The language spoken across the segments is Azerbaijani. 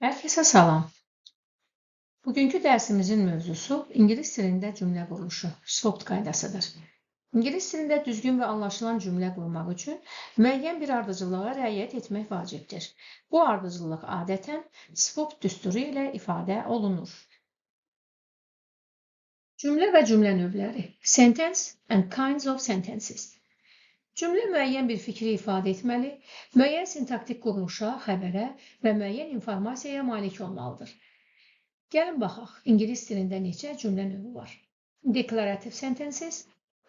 Hər kəsə salam. Bugünkü dərsimizin mövzusu ingilis dilində cümlə quruluşu, SVOT qaydasıdır. İngilis dilində düzgün və anlaşılan cümlə qurmaq üçün müəyyən bir ardıcıllığa riayət etmək vacibdir. Bu ardıcıllıq adətən SVOT düsturu ilə ifadə olunur. Cümlə və cümlə növləri. Sentence and kinds of sentences. Cümlə müəyyən bir fikri ifadə etməli, müəyyən sintaktik quruluşa, xəbərə və müəyyən informasiyaya malik olmalıdır. Gəlin baxaq, ingilis dilində neçə cümlə növü var? Declarative sentences,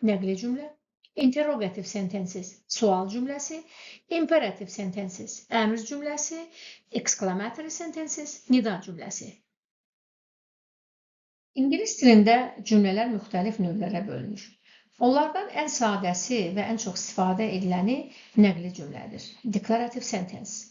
nəqli cümlə, interrogative sentences, sual cümləsi, imperative sentences, əmr cümləsi, exclamatory sentences, nida cümləsi. İngilis dilində cümlələr müxtəlif növlərə bölünür. Onlardan ən sadəsi və ən çox istifadə ediləni nəqli cümlədir. Declarative sentence.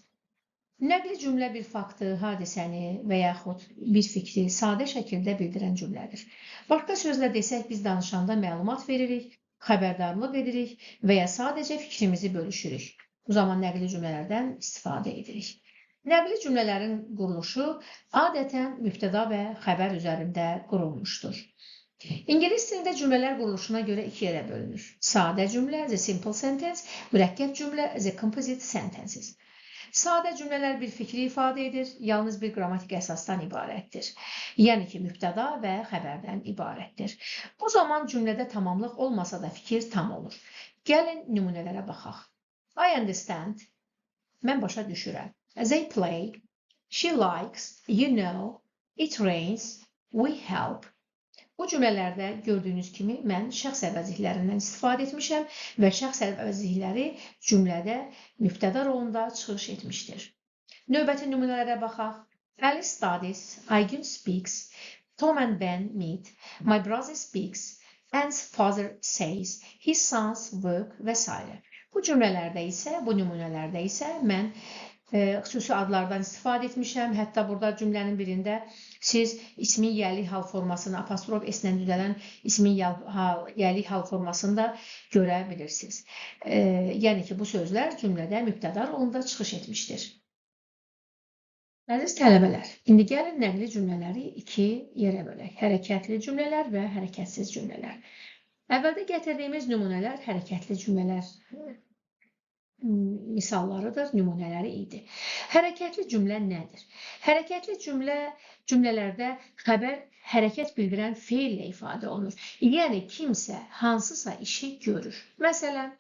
Nəqli cümlə bir faktı, hadisəni və yaxud bir fikri sadə şəkildə bildirən cümlədir. Başqa sözlə desək, biz danışanda məlumat veririk, xəbərdarlıq edirik və ya sadəcə fikrimizi bölüşürük. Bu zaman nəqli cümlələrdən istifadə edirik. Nəqli cümlələrin quruluşu adətən mübtəda və xəbər üzərində qurulmuşdur. İngilis dilində cümlələr quruluşuna görə iki yerə bölünür. Sadə cümlə, the simple sentence, mürəkkəb cümlə, the composite sentences. Sadə cümlələr bir fikri ifadə edir, yalnız bir qrammatik əsasdan ibarətdir. Yəni ki, mübtəda və xəbərdən ibarətdir. Bu zaman cümlədə tamamlıq olmasa da fikir tam olur. Gəlin nümunələrə baxaq. I understand. Mən başa düşürəm. They play. She likes. You know. It rains. We help. Bu cümlələrdə gördüyünüz kimi mən şəxs əvəzliklərindən istifadə etmişəm və şəxs əvəzlikləri cümlədə mübtəda rolunda çıxış etmişdir. Növbəti nümunələrə baxaq. Alice studies, Aygün speaks, Tom and Ben meet, my brother speaks, Anne's father says, his sons work və s. Bu cümlələrdə isə, bu nümunələrdə isə mən xüsusi adlardan istifadə etmişəm. Hətta burada cümlənin birində siz ismin yəlik hal formasını, apostrof s-lə düzələn ismin yəlik hal formasını da görə bilirsiniz. Yəni ki, bu sözlər cümlədə mübtəda rolunda çıxış etmişdir. Əziz tələbələr, indi gəlin nəqli cümlələri iki yerə bölək. Hərəkətli cümlələr və hərəkətsiz cümlələr. Əvvəldə gətirdiyimiz nümunələr hərəkətli cümlələr misallarıdır, nümunələri idi. Hərəkətli cümlə nədir? Hərəkətli cümlələrdə xəbər hərəkət bildirən feillə ifadə olunur. Yəni kimsə hansısa işi görür. Məsələn,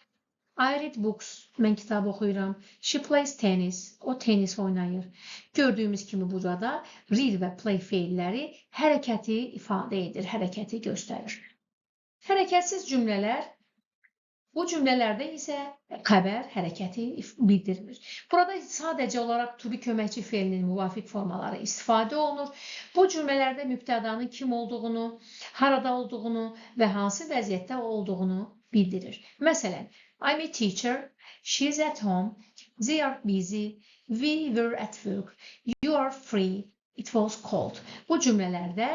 I read books, mən kitab oxuyuram. She plays tennis, o tenis oynayır. Gördüyümüz kimi burada read və play feilləri hərəkəti ifadə edir, hərəkəti göstərir. Hərəkətsiz cümlələr. Bu cümlələrdə isə xəbər hərəkəti bildirmir. Burada sadəcə olaraq to be köməkçi feilinin müvafiq formaları istifadə olunur. Bu cümlələrdə mübtədanın kim olduğunu, harada olduğunu və hansı vəziyyətdə olduğunu bildirir. Məsələn, I'm a teacher, she's at home, they are busy, we were at work, you are free, it was cold. Bu cümlələrdə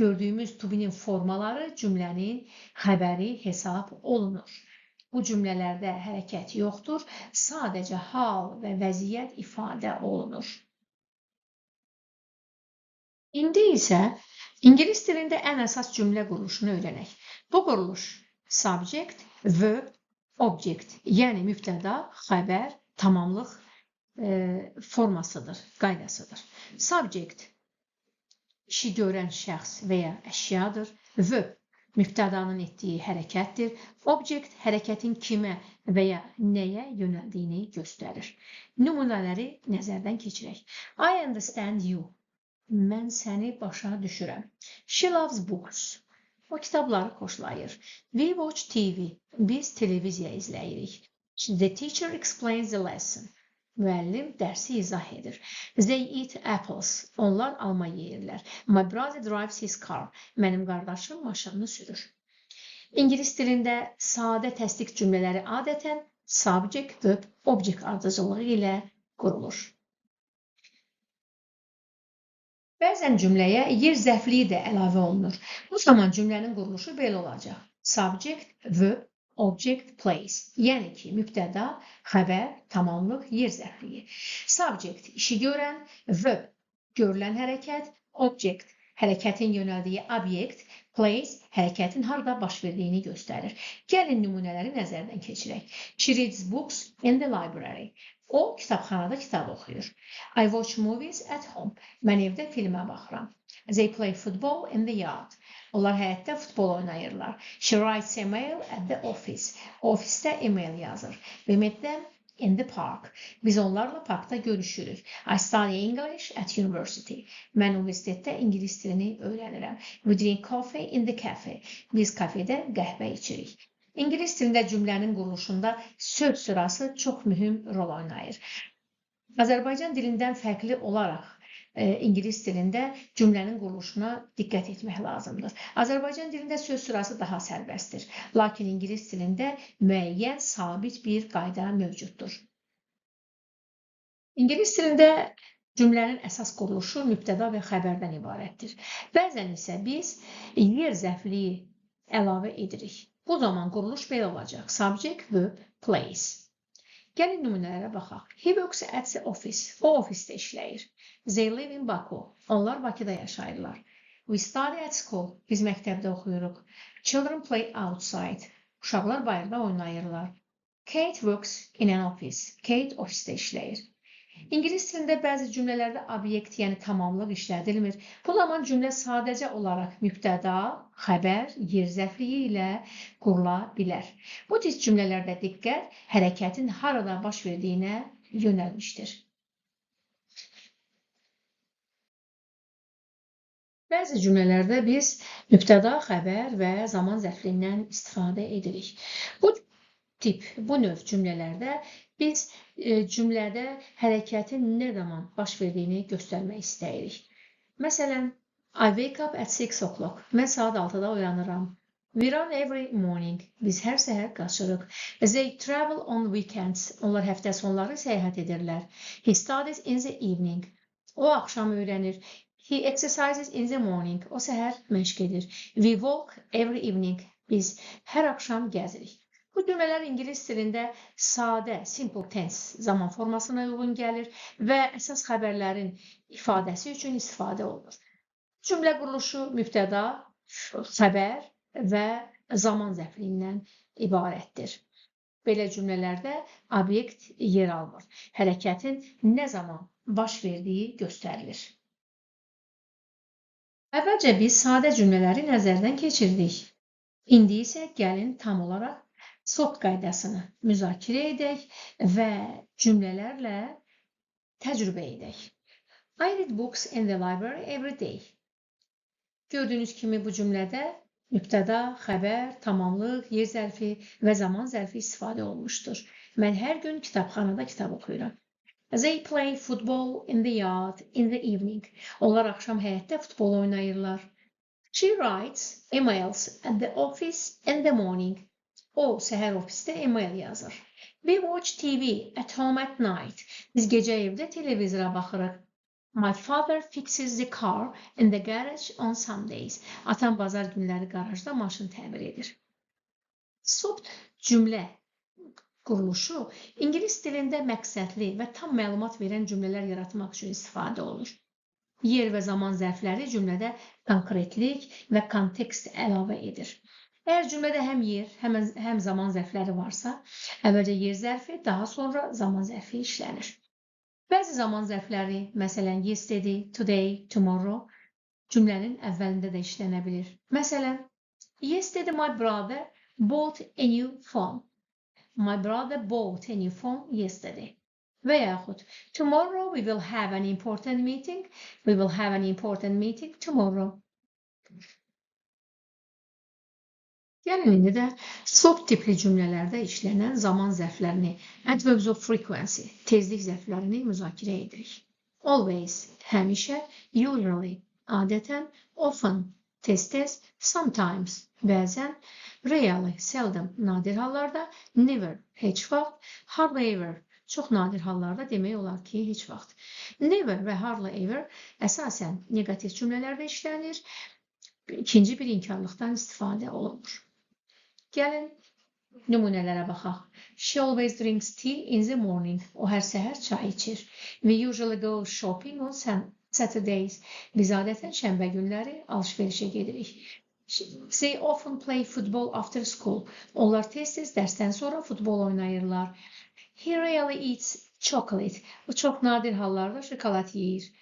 gördüyümüz to be'nin formaları cümlənin xəbəri hesab olunur. Bu cümlələrdə hərəkət yoxdur, sadəcə hal və vəziyyət ifadə olunur. İndi isə ingilis dilində ən əsas cümlə quruluşunu öyrənək. Bu quruluş subject, verb, object, yəni mübtəda, xəbər, tamamlıq formasıdır, qaydasıdır. Subject işi görən şəxs və ya əşyadır. Verb mübtədanın etdiyi hərəkətdir. Object hərəkətin kimə və ya nəyə yönəldiyini göstərir. Nümunələri nəzərdən keçirək. I understand you. Mən səni başa düşürəm. She loves books. O kitabları xoşlayır. We watch TV. Biz televiziya izləyirik. The teacher explains the lesson. Müəllim dərsi izah edir. They eat apples. Onlar alma yeyirlər. My brother drives his car. Mənim qardaşım maşınını sürür. İngilis dilində sadə təsdiq cümlələri adətən subject, verb, object ardıcıllığı ilə qurulur. Bəzən cümləyə yer zərfliyi də əlavə olunur. Bu zaman cümlənin quruluşu belə olacaq. Subject, verb, object, place. Yəni ki, mübtəda, xəbər, tamamlıq, yer zərfliyi. Subject işi görən, verb Görülən hərəkət, object, hərəkətin yönəldiyi obyekt, place, hərəkətin harada baş verdiyini göstərir. Gəlin nümunələri nəzərdən keçirək. She reads books in the library. O, kitabxanada kitab oxuyur. I watch movies at home. Mən evdə filmə baxıram. They play football in the yard. Onlar həyətdə futbol oynayırlar. She writes email at the office. Ofisdə email yazır. We meet them in the park. Biz onlarla parkda görüşürük. I study English at university. Mən universitetdə ingilis dilini öyrənirəm. We drink coffee in the cafe. Biz kafedə qəhvə içirik. İngilis dilində cümlənin quruluşunda söz sırası çox mühüm rol oynayır. Azərbaycan dilindən fərqli olaraq ingilis dilində cümlənin quruluşuna diqqət etmək lazımdır. Azərbaycan dilində söz sırası daha sərbəstdir. Lakin ingilis dilində müəyyən sabit bir qayda mövcuddur. İngilis dilində cümlənin əsas quruluşu mübtəda və xəbərdən ibarətdir. Bəzən isə biz yer zərfliyi əlavə edirik. Bu zaman quruluş belə olacaq. Subject, verb, place. Gəlin nümunələrə baxaq. He works at the office. O ofisdə işləyir. They live in Baku. Onlar Bakıda yaşayırlar. We study at school. Biz məktəbdə oxuyuruq. Children play outside. Uşaqlar bayırda oynayırlar. Kate works in an office. Kate ofisdə işləyir. İngilis dilində bəzi cümlələrdə obyekt, yəni tamamlıq işlədilmir. Bu zaman cümlə sadəcə olaraq mübtəda, xəbər, yer zərfliyi ilə qurula bilər. Bu tip cümlələrdə diqqət hərəkətin harada baş verdiyinə yönəlmişdir. Bəzi cümlələrdə biz mübtəda, xəbər və zaman zərfliyindən istifadə edirik. Bu tip, bu növ cümlələrdə biz cümlədə hərəkətin nə zaman baş verdiyini göstərmək istəyirik. Məsələn, I wake up at 6 o'clock. Mən saat 6-da oyanıram. We run every morning. Biz hər səhər qaçırıq. They travel on weekends. Onlar həftə sonları səyahət edirlər. He studies in the evening. O axşam öyrənir. He exercises in the morning. O səhər məşq edir. We walk every evening. Biz hər axşam gəzirik. Bu cümlələr ingilis dilində sadə, simple tense zaman formasına uyğun gəlir və əsas xəbərlərin ifadəsi üçün istifadə olunur. Cümlə quruluşu mübtəda, xəbər və zaman zərfliyindən ibarətdir. Belə cümlələrdə obyekt yer almır. Hərəkətin nə zaman baş verdiyi göstərilir. Əvvəlcə biz sadə cümlələri nəzərdən keçirdik. İndi isə gəlin tam olaraq SOP qaydasını müzakirə edək və cümlələrlə təcrübə edək. I read books in the library every day. Gördüyünüz kimi bu cümlədə mübtəda, xəbər, tamamlıq, yer zərfi və zaman zərfi istifadə olunmuşdur. Mən hər gün kitabxanada kitab oxuyuram. They play football in the yard in the evening. Onlar axşam həyətdə futbol oynayırlar. She writes emails at the office in the morning. O, səhər ofisdə email yazır. We watch TV at home at night. Biz gecə evdə televizora baxırıq. My father fixes the car in the garage on Sundays. Atam bazar günləri qarajda maşın təmir edir. SOP cümlə quruluşu ingilis dilində məqsədli və tam məlumat verən cümlələr yaratmaq üçün istifadə olunur. Yer və zaman zərfləri cümlədə konkretlik və kontekst əlavə edir. Əgər cümlədə həm yer, həm zaman zərfləri varsa, əvvəlcə yer zərfi, daha sonra zaman zərfi işlənir. Bəzi zaman zərfləri, məsələn, yesterday, today, tomorrow cümlənin əvvəlində də işlənə bilir. Məsələn, yesterday my brother bought a new phone. My brother bought a new phone yesterday. Və yaxud, tomorrow we will have an important meeting. We will have an important meeting tomorrow. Gəlin indi də SOP tipli cümlələrdə işlənən zaman zərflərini, adverbs of frequency, tezlik zərflərini müzakirə edirik. Always, həmişə, usually, adətən, often, tez-tez, sometimes, bəzən, rarely, seldom, nadir hallarda, never, heç vaxt, hardly ever, çox nadir hallarda demək olar ki, heç vaxt. Never və hardly ever əsasən neqativ cümlələrdə işlənir, ikinci bir inkarlıqdan istifadə olunur. Gəlin nümunələrə baxaq. She always drinks tea in the morning. O hər səhər çay içir. We usually go shopping on Saturdays. Biz adətən şənbə günləri alış-verişə gedirik. They often play football after school. Onlar tez-tez dərsdən sonra futbol oynayırlar. He rarely eats chocolate. O çox nadir hallarda şokolad yeyir.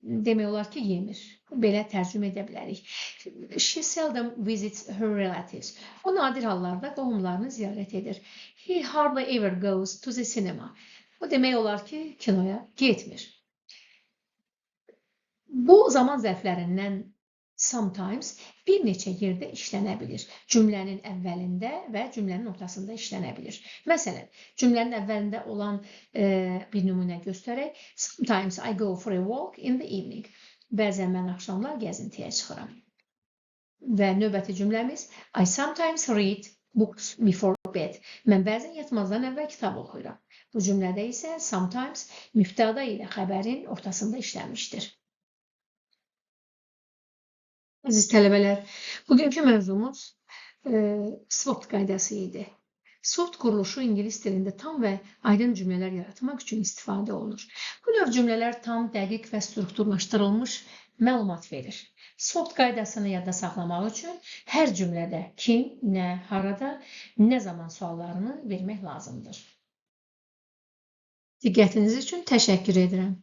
Demək olar ki, yemir. Belə tərcümə edə bilərik. She seldom visits her relatives. O nadir hallarda qohumlarını ziyarət edir. He hardly ever goes to the cinema. O demək olar ki, kinoya getmir. Bu zaman zərflərindən sometimes bir neçə yerdə işlənə bilir. Cümlənin əvvəlində və cümlənin ortasında işlənə bilir. Məsələn, cümlənin əvvəlində olan bir nümunə göstərək. Sometimes I go for a walk in the evening. Bəzən mən axşamlar gəzintiyə çıxıram. Və növbəti cümləmiz I sometimes read books before bed. Mən bəzən yatmazdan əvvəl kitab oxuyuram. Bu cümlədə isə sometimes mübtəda ilə xəbərin ortasında işlənmişdir. Əziz tələbələr, bugünkü mövzumuz SWOT qaydası idi. SWOT quruluşu ingilis dilində tam və aydın cümlələr yaratmaq üçün istifadə olunur. Bu növ cümlələr tam, dəqiq və strukturlaşdırılmış məlumat verir. SWOT qaydasını yadda saxlamaq üçün hər cümlədə kim, nə, harada, nə zaman suallarını vermək lazımdır. Diqqətiniz üçün təşəkkür edirəm.